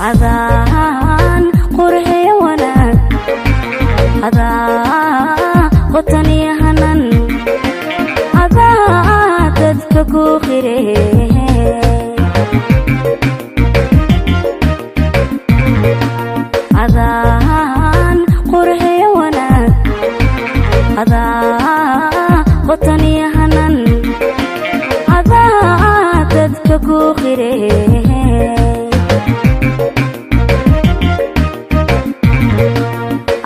Adaan qurxiyo wanaag, adaa qotaniyo hanan, adaa dadka ku qire. Adaan qurxiyo wanaag, adaa qotaniyo hanan, adaa dadka ku qire.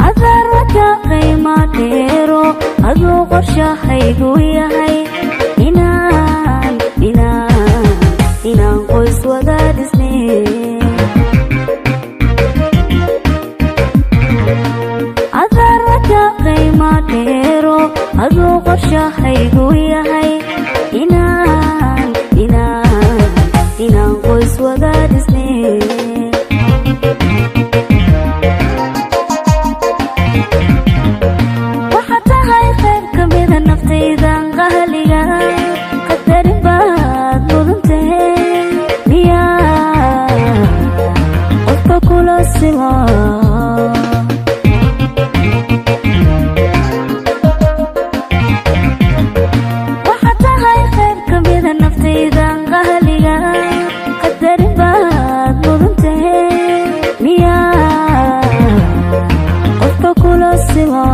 Adaraka qiima dheero, aduu qorshahaygu yahay inaan inaan inaan qoys wada dhisne. Adaraka qiima dheero, aduu qorshahaygu yahay inaan inaan inaan qoys wada dhisne. Waxaad tahay qayb ka mida naftaydan qahliga, qadarin baad mudantahe, miyaa qofka kula sima? Waxaad tahay qayb ka mida naftaydan qahliga, qadarin baad mudantahe, miyaa qofka kula sima?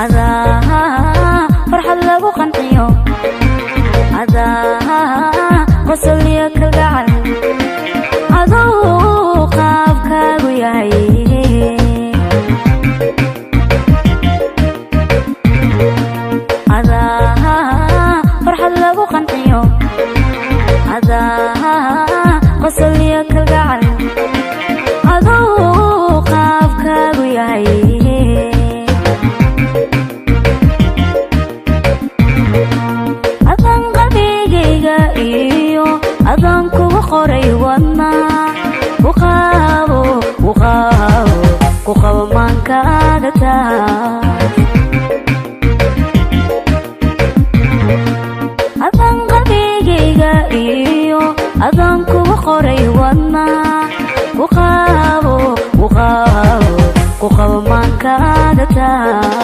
Adaa farxad lagu qanciyo, adaa qosol iyo kalgacal, aduu qaabkaagu yahay. Adaa farxad lagu qanciyo, adaa qosol iyo kalgacal, aduu qaabkaagu yahay. Adaan qalbigayga iyo adaan kugu qoray wadna, ku qabo, ku qabo, ku qabo maankaaga taas. Adaan qalbigayga iyo adaan kugu qoray wadna, ku qabo, ku qabo, ku qabo maankaaga taas.